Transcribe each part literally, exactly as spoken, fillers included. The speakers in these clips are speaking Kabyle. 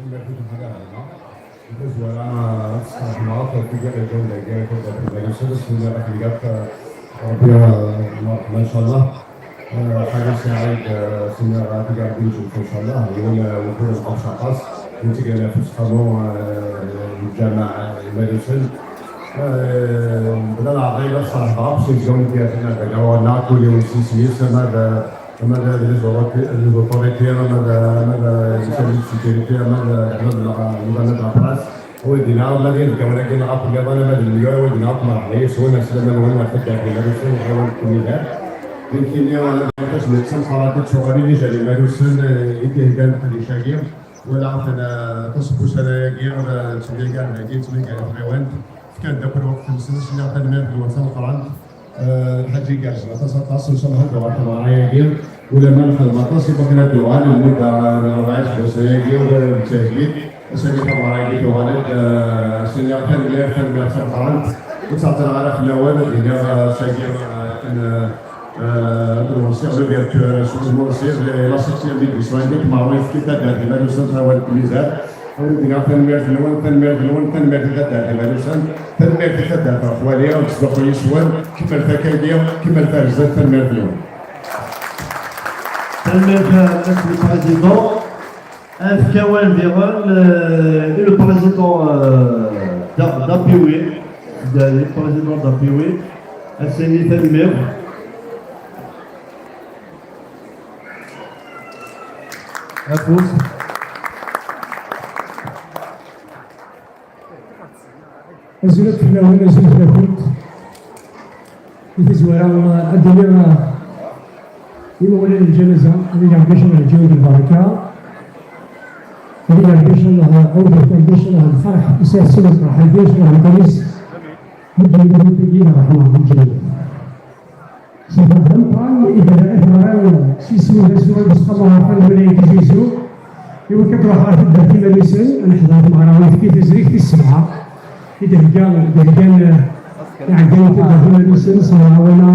Tanemmirt-nwen ḥaga ɣer da. Di tazwara, ad testeṛḥem ɣef wigi i yellan dagi, taddart n Imalusen, ad s-nniɣ akken ilaq, eh, Ṛebbi, eh, ma, ma, ncallah. Eh, Ḥaga Saɛid, eh, s-nniɣ ad t-id-Ṛebbi nǧemt, ncallah. Yiwen, eh, wufur nqeṣṣ aṭas, netteg afus ḥamu, eh, n lǧameɛ, eh, Imalusen. Eh, bla leɛḍil, ad ṣerḥeɣ akk s izgawen n tyertin ar dagi, ɣur-neɣ, kul yiwen s yisem-is, ama d, ama d les autorités, ama d, ama d les services de sécurité, ama d, ama d, ama d la presse. Ur d-yenɣa ula d inebgawen-agi neɣ akk nniḍen, ama d lemyura, ur d-yenɣa akk merḥba yes-wen, aslama-nwen ɣer taddart n Imalusen, ɣer wawal n umidag. Nekkini, eh, d tameqqrant i d-tuɣalin i Jal Imalusen, eh, i d-iheggan leqdic-agi. Walaɣ-ten, eh, aṭas n wussan ayagi, eh, ttemyagar dagi, ttemyagar tɣiwant. Fkan-d akk lweqt-nsen, s-nniɣ tanemmirt-nwen tameqqrant. Eh, lḥaǧa igerrzen aṭas, aṭas, ncallah ad d-tuɣal tmeɣra-agi. Ulamma nexdem aṭas i wakken ad d-tuɣal, lmudda n rebɛa iseggasen-agi, ur nettahgid. Ass-agi tameɣra-agi tuɣal-d, eh, s-nniɣ tanemmirt, tanemmirt tameqqrant. Ur ttɛeṭṭileɣ ara fell-awen, ad d-iniɣ, eh, ass-agi, eh, akken, eh, eh, Lwenṣiɣ, l'ouverture, s wudem unṣiɣ, la septième ligue du Swan League, Meɛruf, qui taddart Imalusen, tawal n Mizar. Ad d-iniɣ tanemmirt-nwen, tanemmirt-nwen, tanemmirt i taddart Imalusen, tanemmirt i taddart ɣef wali, ad tettzuxxu yes-wen, kemmlet akkagi, kemmlet ar zdat, tanemmirt-nwen. Tanemmirt, euh, Monsieur le Président. Efk awal diɣen, euh, i le président, euh, d'A-, d'A P W, le président d'A P W, ad s-nini tanemmirt. Afus. Azul akk fell-awen, azul fell-akent. Di tazwara, ad d-iniɣ, uh, imawlan n lǧanaza, ad iniɣ Rebbi ad ǧǧawen di lbaraka, ad iniɣ Rebbi ad awḍet Rebbi ad lferḥ, isɛa sin lferḥ, Rebbi ad lferḥ, medden yella Rebbi ad ṛṛeḥma, lǧennet. Safar d ameqqran i d-, i d-ɣran s yisem-is Useqqamu Aɛerqan n lwilaya n Tizi Wezzu, i wakken ad truḥ ɣer taddart Imalusen, ad neḥḍer tameɣra n uyefki tazrigt tis sebɛa, i d-thegga, d-heggan, eh, iɛeggalen n taddart Imalusen s lemɛawna,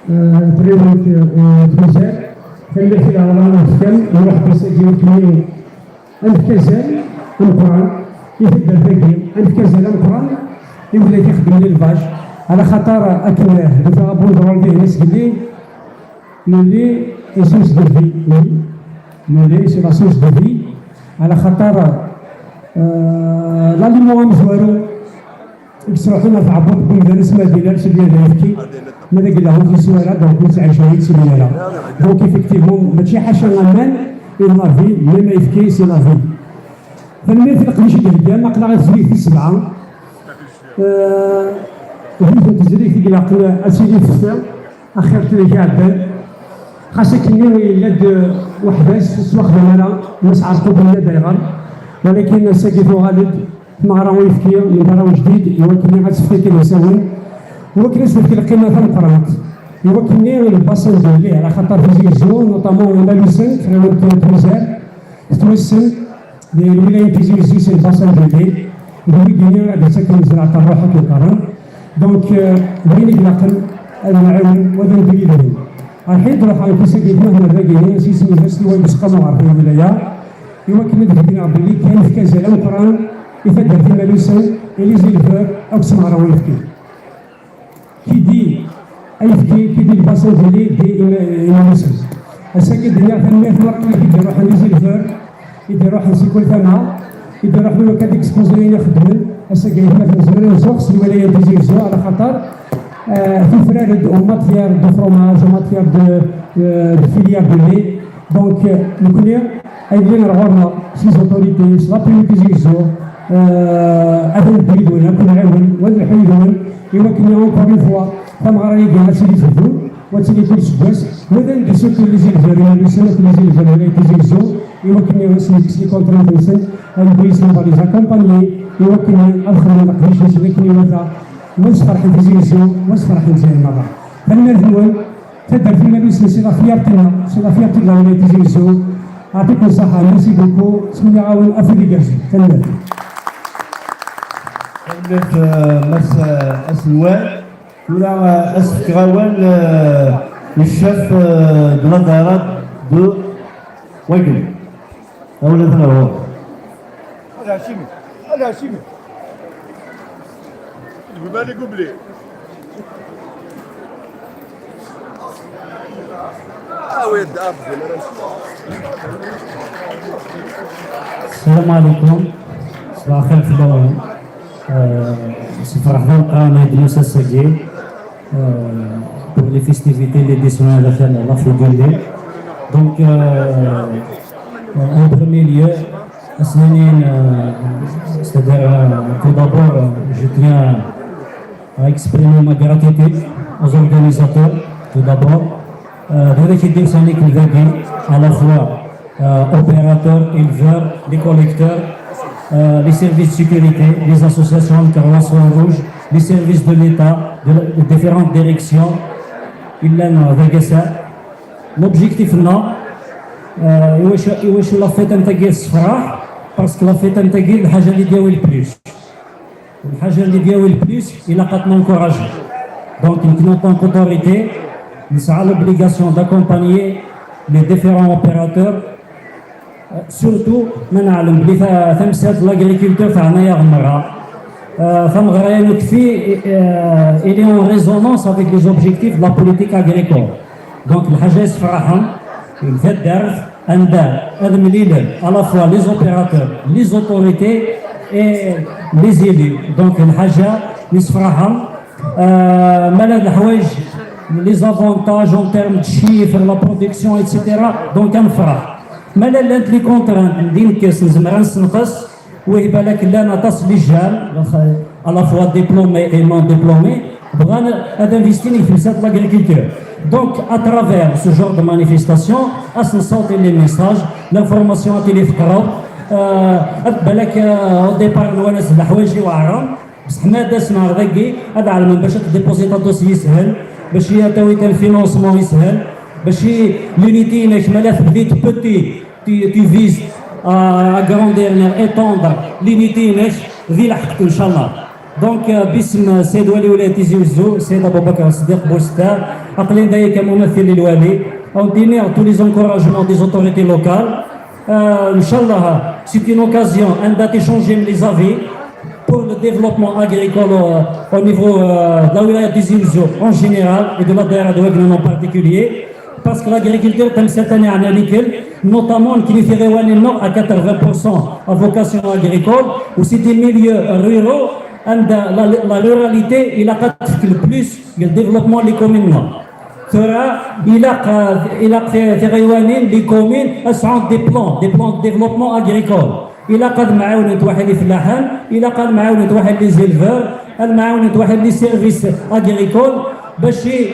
eh, n tɣiwant, eh, n Tmizar. Tanemmirt i leɛḍama i ɣ-d-fkan, nruḥ d ass-agi wakken ad nefk azal ameqqran i taddart-agi, ad nefk azal ameqqran i widak ixeddmen l'élevage, ɛla xaṭer akken d-tufa abundrol dihin asgelli, nulli c'est une source de vie, oui, nulli c'est la source de vie, ɛla xaṭer, euh, l'aliment amezwaru i yettruḥun ɣer tɛebbuḍt n wemdan asmi ad d-ilal s lmyad ayefki, ma d agella ur t-yeswi ara, donc ur yettɛic ara, ur yettili ara. Donc effectivement, mačči ḥaca aman, et la vie, même ayefki, c'est la vie. Tanemmirt i leqdic i d-theggam, aql-aɣ i tezrigt tis sebɛa. Euh, yiwet n tezrigt i ilaqen ad tili teffer, axir n tlalit iɛeddan. Xas akkenni yella-d, euh, weḥd-s, ur yettwaxdam ara, Mass Ɛerqub yenna-d ayɣer. Walakin ass-agi tuɣal-d tmeɣra uyefki, menṭara ujdid, i wakken ad tefk akken isewen, i wakken ad s-tefk lqima tameqqrant, i wakken i le bassin de Lille, ala xaṭer Tizi Wezzu, notamment Imalusen, tɣiwant n Tmizar, tettwassen di lwilaya n Tizi Wezzu, c'est le bassin de Lille, d wigini ad d-yettaken zreɛ n ṛṛuḥ akken qqaren. Donc, euh, d wayen i ilaqen ad nɛiwen, wa d amedya yelhan. Rḥid ruḥ ɣer kusagit ma hna dagi, s yisem-is Useqqamu Aɛerqan n lwilaya, i wakken ad d-beggneɣ belli kan nefka azal ameqqran i taddart Imalusen, i les éleveurs, akked tmeɣra uyefki. Qui dit ayefki, qui dit le bassin de Lille, dit Ima-, Imalusen. Ass-agi d-nniɣ tanemmirt merra i d-iruḥen les éleveurs, i d-iruḥen si kul tama, i d-iruḥen i wakken ad exposen ayen i xeddmen. Ass-agi aytma nezmer ad nzuxx s lwilaya n Tizi Wezzu, ala xaṭer, euh, tufrar-d en matière de fromage, en matière de, euh, de filière de lait. Donc, euh, nekkni, ayen yellan ar ɣur-neɣ, s les autorités, s l'appui n Tizi Wezzu, euh, ad nebdu yid-wen, ad ken-nɛiwen, ad nleḥḥu yid-wen, i wakken, encore une fois, tameɣra-agi ad tili tebdu, u ad tili kul aseggas, wa d ad d-isukel les éleveurs Imalusen akked les éleveurs n lwilaya n Tizi Wezzu, i wakken ad sen-yekkes les contraintes-nsen, ad nebdu yis-sen les accompagner, i wakken ad xedmen leqdic-nsen akken iwata, wa ad sferḥen Tizi Wezzu, wa ad sferḥen Lezzayer merra. Tanemmirt-nwen. Taddart Imalusen, c'est la fierté-nneɣ, c'est la fierté de la wilaya n Tizi Wezzu. Yeɛṭikum ṣṣeḥḥa, merci beaucoup. Ttmenniɣ-awen afud igerrzen. Tanemmirt. Tanemmirt, euh, Mass, euh, Aselway. Tura, euh, ad s-fkeɣ awal, euh, le chef, euh, de la daïra de Wagel. Awal atan ɣur-k. الهاشمي، الهاشمي. تقول بالك قبلي. السلام عليكم. صباح الخير في الأول. آه، c'est Farhan Qamé de Moussa Sagui, euh, pour les festivités, l'édition à la fin, la fougue. Donc, euh, en premier lieu, Asnanine, euh, c'est-à-dire, euh, tout d'abord, euh, je tiens à exprimer ma gratitude aux organisateurs, tout d'abord. Euh, de l'équipe de Sonic Levagui, à la fois euh, opérateurs, éleveurs, les collecteurs, euh, les services de sécurité, les associations, le Croissant Rouge, les services de l'État, de, de différentes directions. Il y a un L'objectif, non. Euh, iwacu, iwacu la fête n tagi tessefraḥ? Parce que la fête n tagi d lḥaǧa li d-yawi le plus. Lḥaǧa li d-yawi le plus, ilaq ad t-nencourager. Donc, nekni en tant qu'autorité, nesɛa l'obligation d'accompagner les différents opérateurs, euh, surtout ma neɛlem belli ta-, tamsalt n l'agriculture teɛna-yaɣ merra. Euh, tameɣra-inu tekfi, euh, elle est en résonance avec les objectifs de la politique agricole. Donc, lḥaǧa yessefraḥen, taddart, anda ad mlilen à la fois les opérateurs, les autorités et les élus. Donc, lḥaǧa yessefraḥen, euh, ma llan leḥwayeǧ, les avantages en termes de chiffres, la production, et cetera. Donc, ad nefreḥ. Ma llan les contraintes, di nnekk-s nezmer ad nessenqes, Wih, balak llan aṭas n les jeunes, à la fois diplômés et non diplômés, bɣan ad investir deg temsalt n l'agriculture. Donc, à travers ce genre de manifestation, ad sen-nessaweḍ les messages, l'information ad tili teqreb, euh, ad balak, euh, au départ nwan-as d leḥwayeǧ iweɛren, bṣeḥ ma ad asen ɣer dagi, ad ɛelmen bac ad déposer dossier yeshel, bac ad tawit le financement yeshel, bac l'unité-inek ma la tebdi petit, tu, tu vises à agrandir, à étendre l'unité-inek di lḥeqq, inchallah. Donc, euh, bisem Ssid Wali Wilayat Tizi Ouzou, Ssid Aboubacar Sdiq Boustaf, aql-in dagi comme mumathil n lwali, ad wen-d-iniɣ tous les encouragements des autorités locales. Euh, inchallah, c'est une occasion anda d'échanger les avis pour le développement agricole, euh, au niveau, euh, de la wilaya Tizi Ouzou en général et de la daïra de Wagnen en particulier. Parce que l'agriculture, tamsalt-agi n Anikel, notamment, nekni tiɣiwanin-nneɣ à quatre-vingts pour cent à vocation agricole, u c'est des milieux ruraux, anda la, la ruralité, ilaq ad tefk le plus deg le développement n les communes-nneɣ. Tura, ilaq, euh, ilaq ti-, tiɣiwanin, les communes, ad sɛunt des plans, des plans de développement agricole. Ilaq ad mɛawnent waḥed ifellaḥen, ilaq ad mɛawnent waḥed les éleveurs, ad mɛawnent waḥed les services agricoles, bac i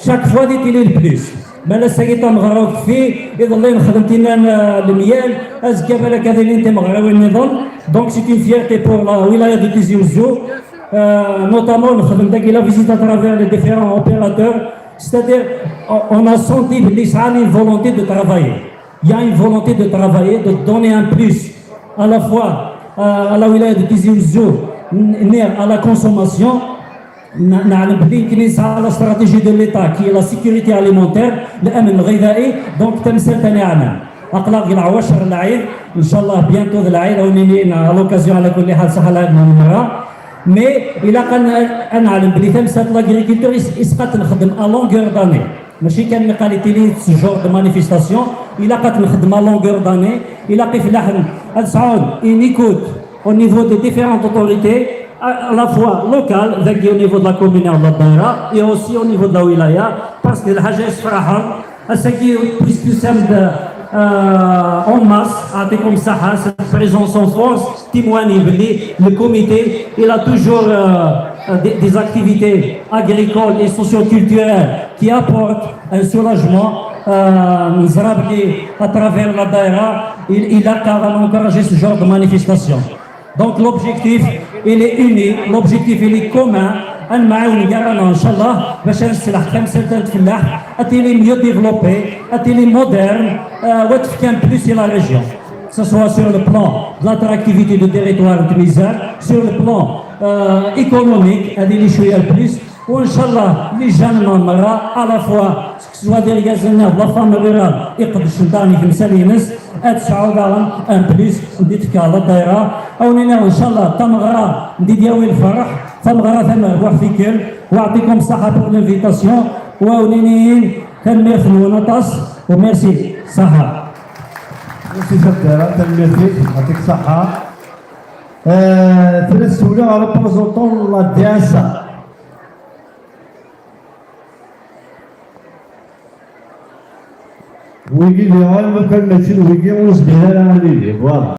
chaque fois di tili le plus. Ma la sagi tameɣra ur tekfi, iḍelli nexdem tinna n, euh, lemyal, azekka balak ad ilin timeɣriwin nniḍen. Donc c'est une fierté pour la wilaya de Tizi Ouzou. Euh, notamment nexdem dagi la visite à travers les différents opérateurs, c'est-à-dire on, on a senti belli sɛan une volonté de travailler. Il y a une volonté de travailler, de donner un plus à la fois, euh, à la wilaya de Tizi Ouzou, n-, ni à la consommation. N-, نعلم بلي يمكن يسعى la stratégie de l'État qui est la sécurité alimentaire, الأمن الغذائي. Donc tamsalt-agi ad nɛawen. Aql-aɣ deg lɛecṛa n lɛid, inchallah bientôt d lɛid, ad wen-nini à l'occasion, على كل حال, صح العيد من مرة. Mais ilaq ad n-, ad nɛlem belli tamsalt n l'agriculture is-, isqat nexdem à longueur d'année. Mačči kan mi qal i tili ce genre de manifestation, ilaq ad nexdem à longueur d'année, ilaq ifellaḥen ad sɛun une écoute au niveau des différentes autorités, à, à la fois locales, dagi au niveau de la commune et de la daïra, et aussi au niveau de la wilaya, parce que lḥaǧa yessefraḥen, ass-agi, puisque nous sommes de, euh, en masse, يعطيكم الصحة, cette présence en force, témoigne belli le comité, il a toujours, euh, des, des activités agricoles et socioculturelles qui apportent un soulagement, euh, neẓra belli à travers la daïra, il, ilaq ad encourager ce genre de manifestation. Donc l'objectif, il est uni, l'objectif, il est commun, ad nemɛawen gar-aneɣ, inchallah, bac ad nesselḥeq tamsalt n tfellaḥt, ad tili mieux développée, ad tili moderne, euh, ad tefk un plus i la région. Que ce soit sur le plan de l'attractivité du territoire n Tmizar, sur le plan, euh, économique, ad yili cwiya le plus, Ou inchallah, les jeunes merra, à la fois, seg tzwa d irgazen-nni d la femme rurale, iqeddcen daɣen i temsal-ines, ad tesɛu daɣen un plus di tefka la daïra. Ad wen-iniɣ inchallah tameɣra n Didi Awi Lferḥ, tameɣra tamerbuḥt i kem, ويعطيكم الصحة pour l'invitation, u ad wen-iniɣ tanemmirt-nwen aṭas, u merci, ṣaḥa. Merci Sabdara, tanemmirt-ik, يعطيك الصحة. Euh, tura ssewleɣ ɣer représentant n la D S A. Wigi diɣen, lukan mačči d wigi, ur nezmir ara ad nili. Voilà.